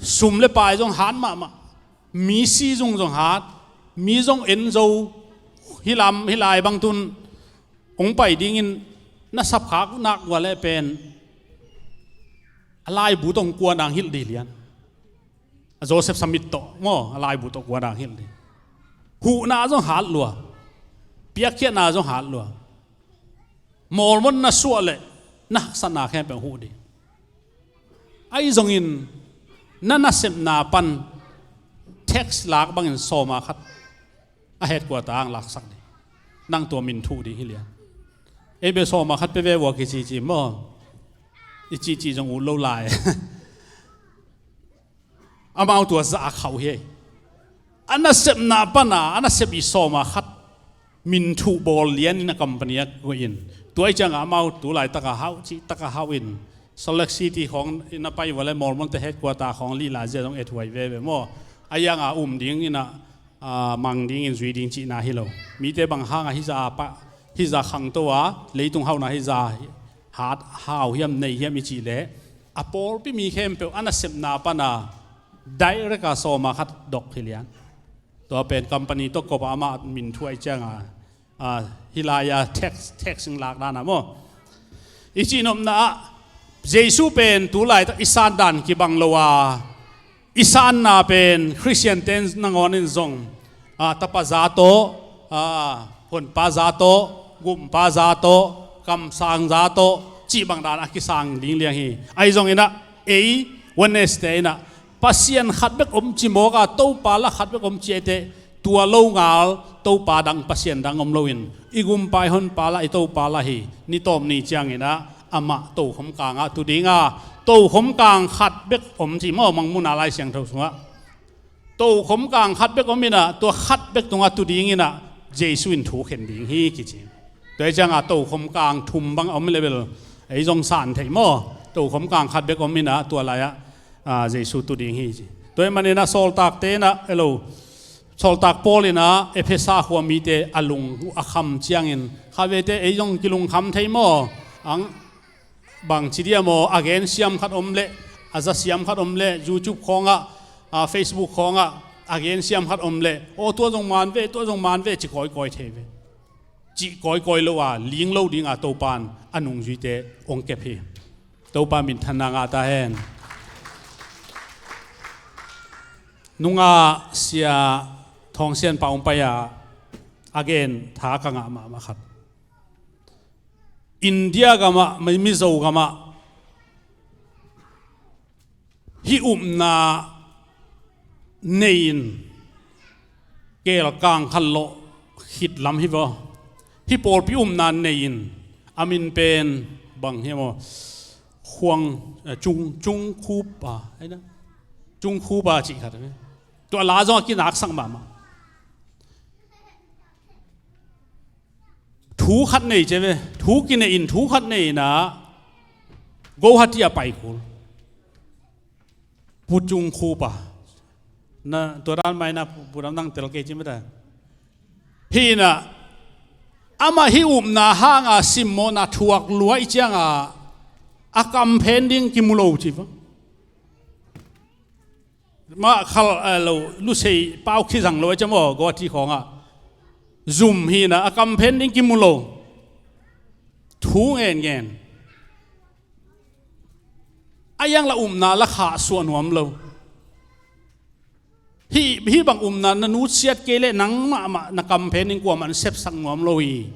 sum le pai zong hat mahmah, mi si zung zong hat, mi zong en zo, hih lam, hih lai bang tun hong pai dingin na sapkhak nak ua leh pen a laibu tawh kuan ang hilh dih lian. A Joseph Smith tawh maw, a laibu tawh kuan ang hilh dih. Huhna zong hat lua, piakkhiatna zong hat lua. Mormon na suah leh na haksatna khempeuh huh dih. Ahi zongin na nasepna pan tax lak bangin sawma khat a headquarter ang laksak dih. Nang tua min thuh dih hi lian. Ei bel sawma khat pia ve ua kicici maw? I cici zong ut lo lai. Amau tua zah a khauh hi. A nasepna pana a nasep i sawma khat min thuh bawl lianin a company ah koihin Tua i ciangah amau tu laitaka hauh cih taka hauh in Salt Lake City khawng in a pai vua le Mormon te headquarter khawng lih lai zia zong et huai veve maw? A ianga um ding inah a, mang dingin zui ding cihna hi lo. Mite bang hanga hih za a pah, hih za khangto a, leitung hauhna hih za hat hau hiam nei hiam i cih leh a pawlpi mi khempeuh a nasepna pana direct a sawma khat dok hi lian. Tua pen company tawh kop a amah min thuai cianga, a, hih lai-a tax, tax in lak dan a maw? I cihnopna ah Jesu pen tu laitak i san dan kibang lo a, i sanna pen Khristian ten nangawn in zong, a, tapa za tawh, a, honpa za tawh, gumpa za tawh, kamsang za tawh cih bang dan a kisang lingliang hi. Ahi zong inah ei Wednesday inah Pasian khat bek om ci mawk a, Topa la khat bek om ci a i teh, tua lo ngal Topa dang Pasian dang om loin i gumpa i honpa la i Topa la hi. Ni tawp ni cianginah amah tokhom kangah tu dinga, tokhom kang khat bek om ci maw, Mangmuhna Lai Siangtho sungah. Tokhom kang khat bek om inah tua khat bek tungah tu dinginah Jesu in thu khen ding hi kici. Tua hi cianga tokhom kang thum bang a om level ei zong san thei maw? Tokhom kang khat bek om inah tua lai-ah, a, Jesu tu ding hi ci. Tua hi maninah sawltakte inah elo, sawltak Paul inah Efesa khua mite a lung a kham ciangin khavete ei zong kilungkham thei maw? Ang bang ci dia maw, a gen siam khat om leh, a za siam khat om leh, YouTube khawngah, a, Facebook khawngah a gen siam khat om leh, aw tua zong man ve, tua zong man ve ci kawikawi thei ve. Cih kawikawi lo a ling lo dinga Topan a nungzuite hong kep hi. Topa minthanna ngah ta hen. Nunga sia Thawng Sian Pa hong pai a, a gen tha ka ngah mahmah khat. India gamah, Mizo gamah hih upna nei-in kelkang khan lawh khit lam hi vaw. Hih pawlpi upna nei-in a min pen bang hiam aw? Khuang, eh, Cung, Cung Khupa, ahi na? Cung Khupa cih khat a ve. Tua la zong a kinaksak mahmah. Thu khat nei ce ve. Thu kinei in thu khat nei inah Guwahati a pai kul. Pu Cung Khupa. Na tua dan mai na pu, pu dam nang tel kei ci mata. Hi inah amah hih upna hanga simmawhna thuak luai cianga a kamphen ding kimu lo ci va. Mah khal, eh, lo, lusei pau khizang lo a ciam aw, Guwahati khawngah. Zum hi inah a kamphen ding kimu lo. Thu ngenngen. A iang la upna la khahsuah nuam lo. Hih, hih bang upna na nutsiat kei leh nang mahmah na kamphen ding kuamah na sepsak nuam lo hi.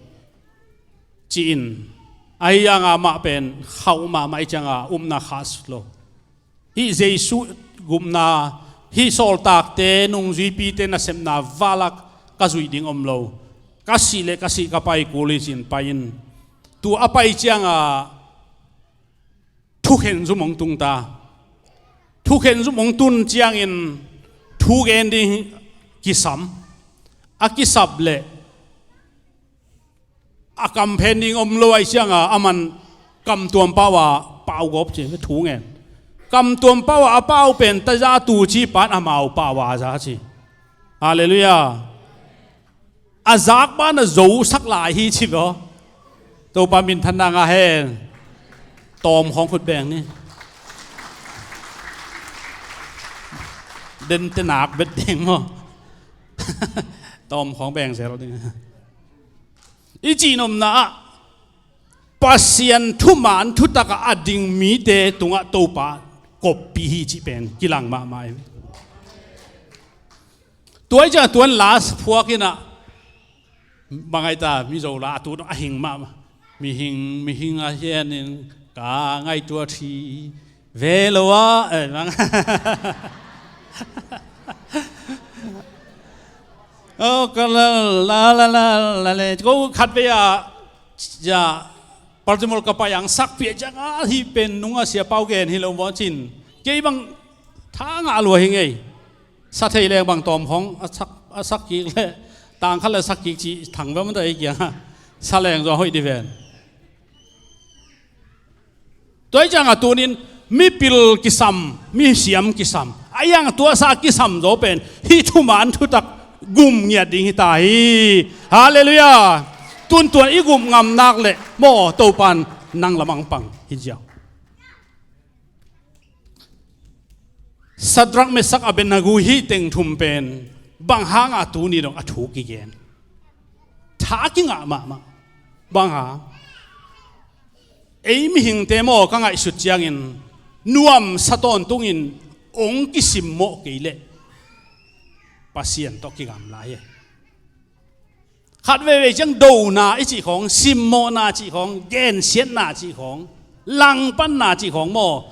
Ci-in. Ahi ianga mah pen khauh mahmah i cianga upna khahsut lo. Hih Jesu gupna, hih sawltakte, nungzuipite nasepna valak ka zuih ding om lo. Ka sih le ka sih ka pai kul hi ci-in pai in. Tua a pai cianga thukhen zum hong tung ta. Thukhen zum hong tun ciangin thu gen ding kisam. A kisap le a kamphen ding om lo ahi cianga a man kamtuam pau a pau gawp ci, thu ngen. Kamtuam pau a a pau pen taza tu ci pan amau pau a za ci. Halleluiah. A zak ban a zosak lai hi ci baw. Topa minthanna ngah hen. Tawm khawng khut beng ni. Den te nak bet deng maw. Tawm khawng beng zel ding. I cihnopna ah Pasian thuman thutakah a ding mite tungah Topa koppih hi cih pen kilang mahmah hi. Tua i ciang tuan la phuak inah bang ai ta, Mizo la a tu a hing mahmah. Mihing, mihing a hianin ka ngaihtuah thi ve lo a, eh, bang. Oh, ka la, la, la, la, la, le. Ko khat ve a, ya, Baltimore ka pai ang sakpih a ciang a, hih pen nung a sia pau gen hi lo maw cin. Kei bang tha ngah lua hi ngei. Sa thei leng bang tawm hong a sak, a sak kik le, tang khat le sak kik ci thang ve maw ta ei kiang a. Sa leng zua hoih di ven. Tua hi ciangah tunin mipil kisam, misiam kisam, a iang tuasa kisam zaw pen hih thuman thutak gum ngiat ding hi ta hi. Halleluiah. Tuntuan i gum ngam nak leh maw, Topan nang lamang pang hi ziau. Sadrak, Mesak, Abednego hih teng thum pen bang hanga tuni dong a thu kigen? Tha kingah mahmah. Bang hang? Ei mihingte maw, ka ngaihsut ciangin nuamsa tawntungin ong kisimmawh kei leh Pasian tawh kigamla hi. Khat veivei ciang dona i cih khawng, simmawhna cih khawng, gensiatna cih khawng, langpanna cih khawng maw,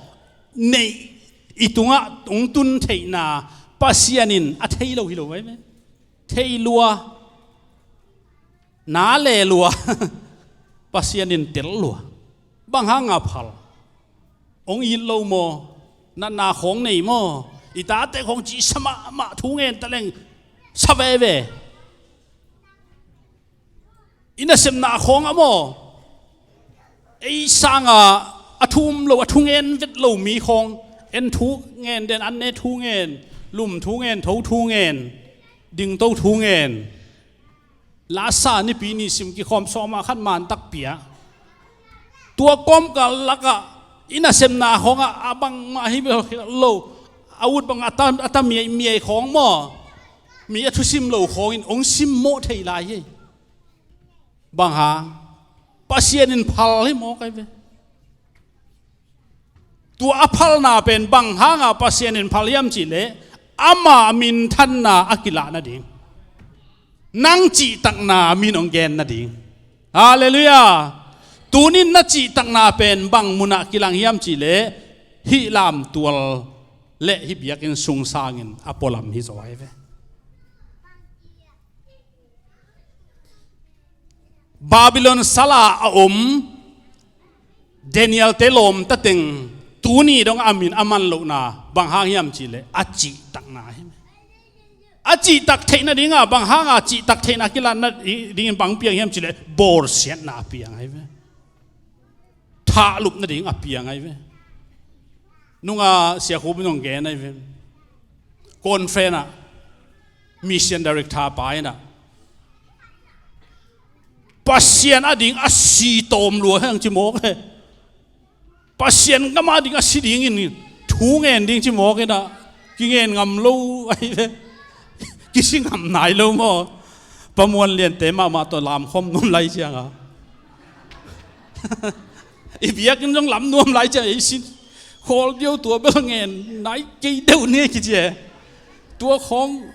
neih i tungah ong tun theihna Pasian in a thei lo hi lo mai ve. Thei lua, na le lua, Pasian in tel lua. Bang hanga phal? Ong it lo maw? Natna khawng nei maw? I tate khawng cihsa mahmah, thu ngen taleng sa veve. I nasepna khawngah maw, ei sangah a thu um lo, a thu ngen vet lo mi khawng, en thu ngen den, an ne thu ngen, lum thu ngen, tho thu ngen, dingto thu ngen. Lasa nipi ni sim kikhawm sawma khat mantak pia. Tua kawmkal lakah i nasepna khawngah a bangmah hi bel lo, a ut bangah a ta, a ta miaimiai khawng maw, mi a thusim lo khawngin ong simmawh thei lai hi. Bang hang? Pasian in phal hi mawk ai ve. Tua a phalna pen bang hanga Pasian in phal hiam cihleh, ama minthanna a kilah nading, nang cihtakna min ong gen nading. Halleluiah. Tunin na cihtakna pen bang munah kilang hiam cihleh, hih lamtual le hih biakinn sung sangin a pualam hi zaw ai ve. Babylon sala a om Daniel-te lawmta teng tuni dong a min a man lohna bang hang hiam cihleh a cihtakna hi. A cihtak theih nadinga bang hanga cihtak theihna kilatna dingin bang piang hiam cihleh bawlsiatna a piang ahi ve. Thahlup nading a piang ahi ve. Nunga Sia Khup in hong gen ahi ve. Conference ah mission director pa in ah, Pasian ading a si tawm lua hang ci mawk he. Pasian gam ading a si dingin thu ngen ding ci mawk in ah, kingen ngam lo ahi ve. Kisi ngam nai lo maw? Pa Muan Liante mahmah tawh lamkhawm nuam lai cianga, i biakinn zong lam nuam lai cianga, i sin khawl deuh tua bel ngen nai kei deuh ni kici e. Tua khawng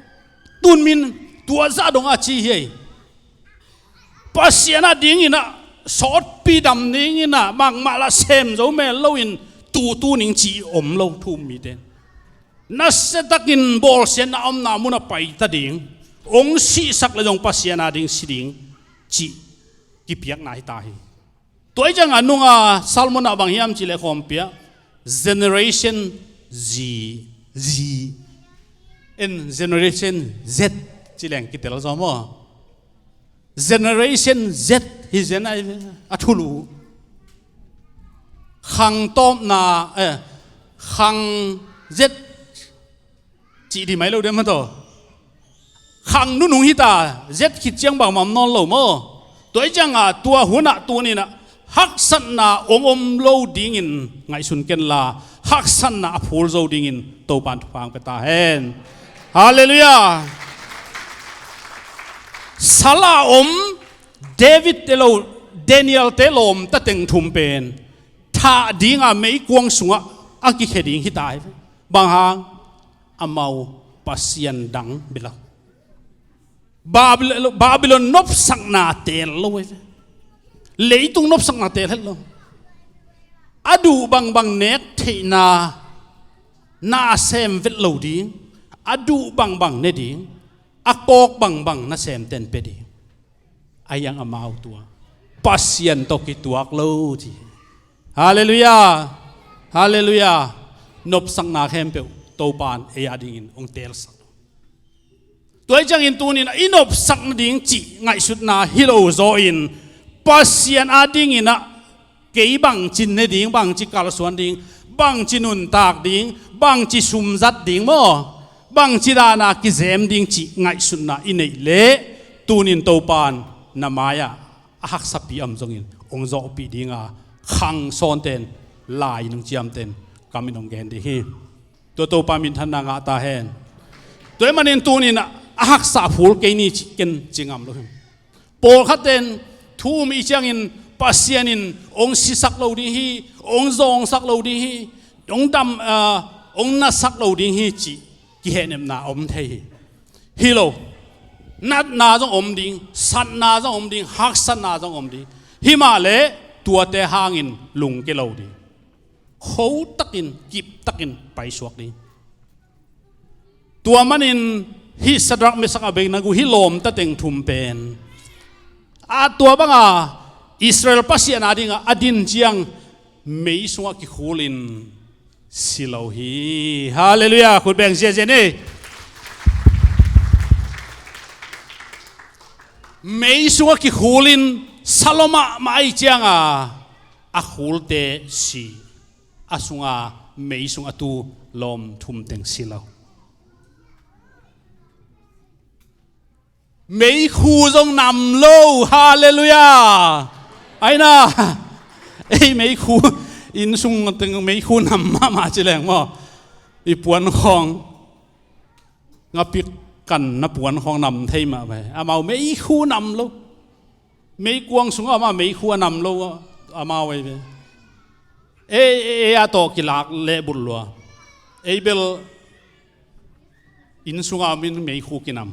tun min tua zah dong a ci hi ei. Pasian adingin ah sawtpi dam dingin ah bangmah lah sem zo mel loin tutu ning ci om lo thu um mite. Nasiatakin bawlsiatna omna munah paita ding, hong sihsak le zong Pasian ading si ding cih kipiakna hi ta hi. Tua hi ciangah nunga Salmon ah bang hiam cih le khawmpi ah Generation Z, Z, en Generation Z ci leng kitel zaw maw? Generation Z hi zen a, a thulu. Khang tawpna, eh, khang Z cih di mai lo dem maw taw. Khang nunung hita, Z khit ciang bangmah om nawn lo maw? Tua hi ciangah tua hunah tuninah haksatna om om lo dingin ngaihsun kenla, haksatna a phul zo dingin Topan thupha hong pia ta hen. Halleluiah. Sala om David te lo, Daniel te lawmta teng thum pen thah dinga meikuang sungah a kikhia ding hita hi. Bang hang? Amau pasian dang bia lo. Babil-, Babilon nopsakna teel lo hi. Leitung nopsakna teel het lo. A duh bangbang nek theihna na sem vet lo ding, a duh bangbang ne ding, a kawk bangbang na sem ten pe ding. A iang amau tua Pasian tawh kituak lo ci. Halleluiah. Halleluiah. Nopsakna khempeuh Topan ei a dingin hong teelsak. Tua hi ciangin tunin i nopsak nading cih ngaihsutna hi lo zaw in Pasian a dinginah Kei bangci ne ding, bangci kalsuan ding, bangci nuntak ding, bangci sumzat ding maw, bangci dana kizem ding cih ngaihsutna i neih leh, tunin Topan na mai-ah a haksapi om zongin hong zawhpih dinga, khang sawnten, lai nungciamten kamin hong gen ding hi. Tua Topa minthanna ngah ta hen. Tua ahih manin tunin a haksa phul kei ni cih ken ci ngam lo hi. Pawlkhatten thu um i ciangin Pasian in hong sisak lo ding hi, hong zawngsak lo ding hi, hong dam, ah, hong nasak lo ding hi cih kihehnepna om thei hi. Hi lo. Natna zong om ding, satna zong om ding, haksatna zong om ding. Hi mah leh tuate hangin lungke lo ding. Khotakin, kiptakin paisuak ding. Tua manin hih Sadrak, Mesak, Abednego hih lawmta teng thum pen, a tua banga Israel Pasian adinga a din ciang mei sungah kikhulin si lo hi. Halleluiah. Khut beng ziazia ni. Mei sungah kikhulin sa lua mahmah ahih cianga a khulte si, a sunga mei sung a tu lawm thum teng si lo. Meikhu zong nam lo. Halleluiah. Aina, ei meikhu, inn sung teng meikhu nam mahmah ci leng maw, i puan khawng, ngapik kan na puan khawng nam thei mah ve. Amau meikhu nam lo. Meikuang sungah amah meikhu a nam lo amau ei ve. Ei, ei, ei a tawh kilak leh bul lua. Ei bel inn sungah om in meikhu kinam.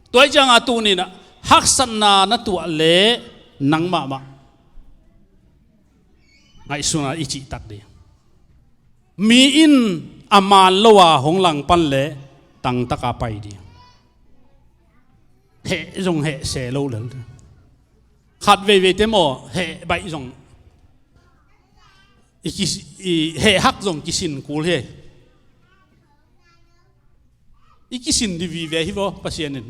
Tua ahih cianga tuninah haksatna na tuah leh nang mahmah ngaihsuna i cihtak ding. Mi in a man lo a hong langpan leh tangtaka pai ding. Heh zong heh se lo lel. Khat veiveite maw, heh baih zong i ki, i heh hak zong kisin kul hi. I kisin dih vive hi vaw, Pasian in.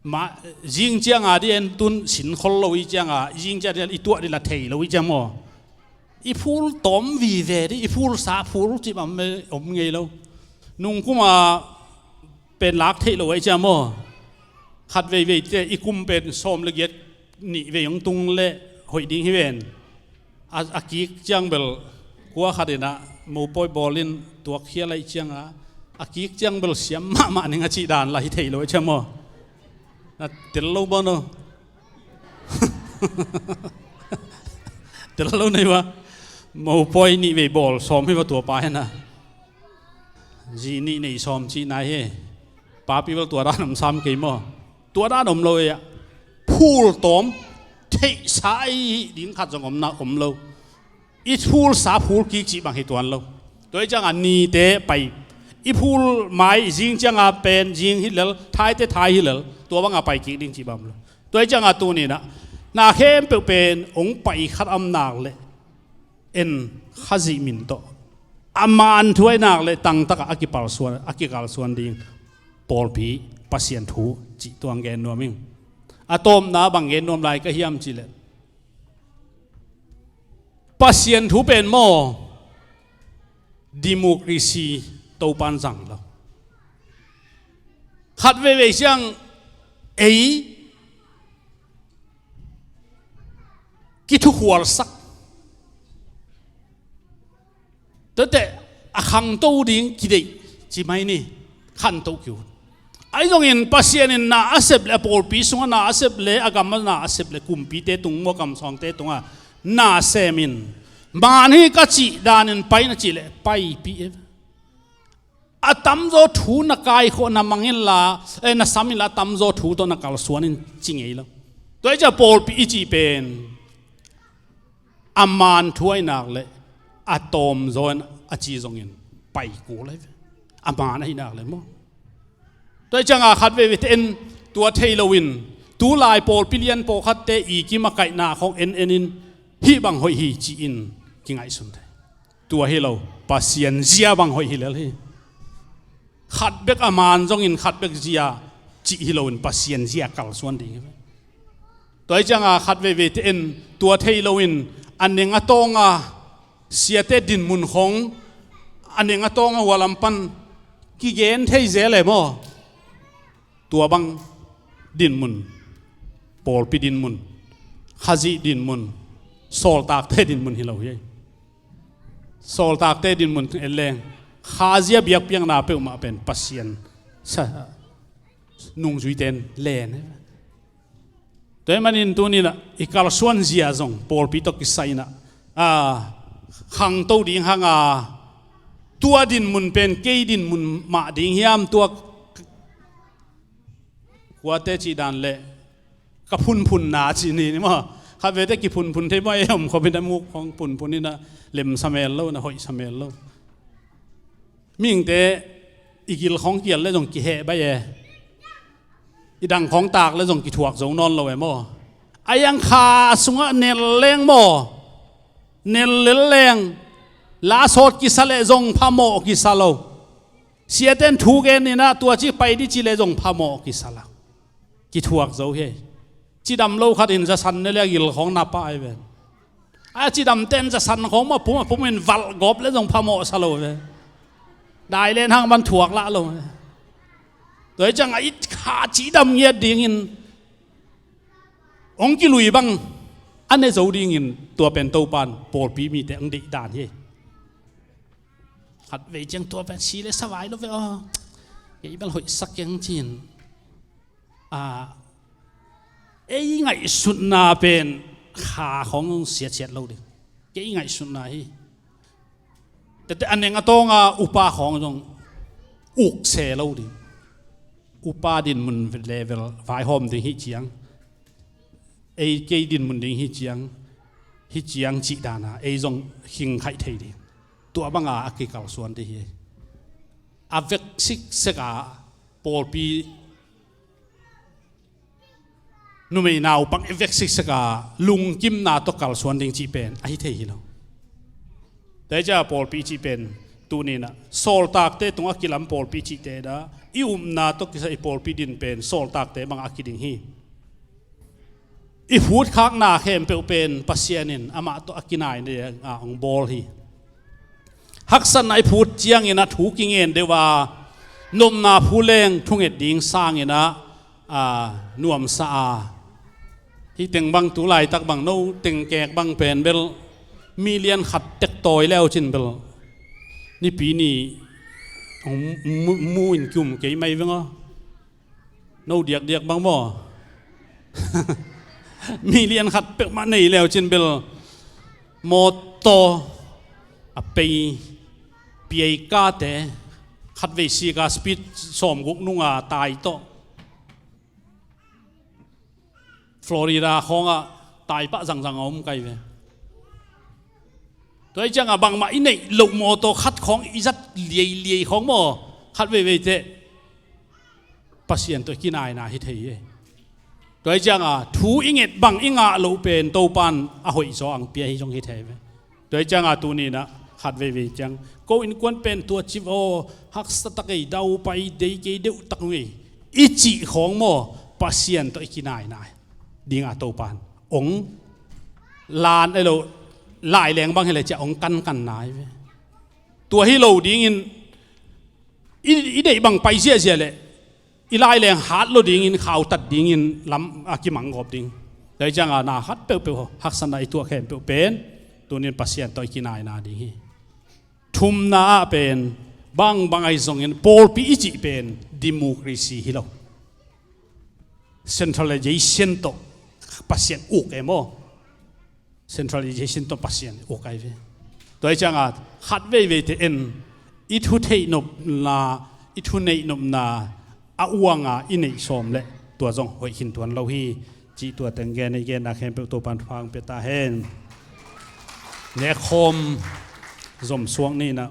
Mah, zing cianga dih en tun sin khol lo i cianga, zing cianga dih en i tuah dih la thei lo i ciang maw. I phul tawm vive dih, i phul sa phul cih bang om ngei lo. Nungkuma pen lak theih lo i ciang maw. Khat veiveite i kum pen sawm le giat nih vei hong tung leh hoih ding hi ven. A, a kik ciang bel kua khat inah mopawi bawlin tuakkhia laih cianga a kik ciang bel siam mahmah ning a cih dan la hi thei lo a ciam maw? Na tel lo bawn aw. Tel lo nei va. Mopawi nih vei bawl sawm hi va tua pa hena. Zi nih nei sawm cih nai hi. Papi bel tua dan om sam kei maw? Tua dan om lo ei ah. Phul tawm theihsa ei ding khat zong omna om lo. I phul sa phul kik cih bang hi tuan lo. Tua i cianga nite pai. I phul mai zing cianga pen zing hi lel, thaite thai hi lel. Tua banga pai kik ding cih bang om lo. Tua i cianga tuninah na khempeuh pen hong pai khat om nak leh en Khazih min tawh a man thu aih nak leh tangtaka a kipalsuan, a kikalsuan ding pawlpi Pasian thu cih tuang gen nuam ing. A tawpna bang gen nuam lai ka hiam cih leh Pasian thu pen maw, democracy Topan zang lo. Khat veivei siang ei kithukhualsak. Tuate a khangto ding kideih ci mai ni, khanto kiu. Ahi zongin Pasian in na a sep le a pawlpi sungah na a sep le a gam a na a sep le kumpite tung mua kamsawngte tungah na semin man hi ka cih danin pai na cih le paipih e. A tamzaw thu na kaikhawh na mang inla, eh, na sam inla a tamzaw thu tawh na kalsuan in ci ngei lo. Tua i cih a pawlpi i cih pen a man thu aih nak leh a tawmzaw in a ci zongin pai kul ahi ve. A man ahi nak leh maw? Tua i cianga khat veivei te en tua thei loin tulai pawlpi lian pawlkhatte i kim a kaihna khawng en enin hih bang hoih hi ci-in kingaihsun thei. Tua hi lo, Pasian zia bang hoih hi lel hi. Khat bek a man zongin khat bek zia cih hi loin Pasian zia kalsuan ding hi. Tua hi cianga khat veivei te in tua thei loin a neng a tawnga siate dinmun khong a neng a tawnga hualam pan kigen thei zel e maw? Tua bang dinmun, pawlpi dinmun, Khazih dinmun, sawltakte dinmun hi lo hi. Sawltakte dinmun en leng, Khazih a biakpiakna peuhmah pen Pasian sa nungzuite in len. Tua hi manin tuninah i kalsuan zia zong pawlpi tawh kisai inah a khangto ding hanga, tua dinmun pen kei dinmun mah ding hiam, tua kuate cih dan le ka phunphunna cih ni ni maw? Khat vete kiphunphun thei maw? Ei om khawm inah muk khong phunphun inah lemsa mel lo, na hoihsa mel lo. Mihingte i gil khong kial le zong kiheh bai e. I dang khong tak le zong kithuak zo nawn lo e maw? A iang kha sungah nel leng maw? Nel lel leng la sawt kisa le zong phamawh kisa lo. Siaten thu gen inah tua ci pai di ci le zong phamawh kisa lo. Kithuak zo hi. Cidam lo khat in zasan ne le a gil khong na pah ai ven. A cidamten zasan khong mah pum a pum in valh gawp le zong phamawh sa lo ve. Dai len hang man thuak lah lo ve. Tua hi cianga i kha cidam ngiat dingin hong kilui bang a ne zo dingin tua pen Topan pawlpi mite hong deih dan hi. Khat vei ciang tua pen si le savai lo ve aw. Kei bel hoihsak keng cin. A, ei ngaihsutna pen kha khong zong siatsiat lo ding. Kei ngaihsutna hi. Tete a neng a tawnga upa khong zong uk se lo ding. Upa dinmun level vaihawm ding hi ciang, ei kei dinmun ding hi ciang, hi ciang cih dana ei zong khingkhaih thei ding. Tua banga a kikalsuan ding hi. A vek sikseka pawlpi numei naupang i vek sikseka lungkimna tawh kalsuan ding cih pen ahi thei hi lo. Tua hi cianga pawlpi cih pen tuninah sawltakte tungah kilam pawlpi cihte dah i upna tawh kisai i pawlpi din pen sawltakte bangah a kiding hi. I phutkhakna khempeuh pen Pasian in amah tawh a kinai dingah hong bawl hi. Haksatna i phut ciangin a thu kingen deuh a, nopna phu leng thunget ding sangin ah, a, nuamsa a. Hih teng bang tu laitak bang no teng kek bang pen bel million khat tek tawi leu cin bel nipi ni hong mu, mu in kium kei mai veng aw. No diakdiak bang maw? Million khat peuhmah nei leu cin bel mawtaw a pei piai kate khat vei sika speed sawmguk nunga tai tawh Florida khawngah tai pah zangzang a om kai ve. Tua hi ciangah bangmah i neih loh mawtaw khat khawng i zat liailiai khawng maw? Khat veivei teh Pasian tawh i kinaina hi thei hi. Tua hi ciangah thu i nget bang i ngah loh pen Topan a hoihzaw ang pia hi zong hi thei ve. Tua hi ciangah tuninah khat veivei ciang ko innkuan pen tua cip aw, haksa tak ei, daupai dei kei deuh tak ngei i cih khawng maw? Pasian tawh i kinaina dingah Topan ong lan ei lo, laileng bang hi le ciah ong kankan nai ve. Tua hi lo dingin i, i deih bang pai ziahziah leh i laileng hat lo dingin khautat dingin lam a kimang gawp ding. Tua hi ciangah na khat peuhpeuh haksatna i tuah khempeuh pen tunin Pasian tawh i kinaina ding hi. Thumna ah pen bangbang ahi zongin pawlpi i cih pen democracy hi lo. Centralization tawh Pasian uk e maw? Centralization tawh Pasian uk ai ve. Tua hi ciangah khat veivei te en i thu theih nopna, i thu neih nopna a uanga i neih sawm leh tua zong hoih khin tuan lo hi. Cih tua teng gen i genna khempeuh Topan thupha hong pia ta hen. Nekkhawm zomsuak ninah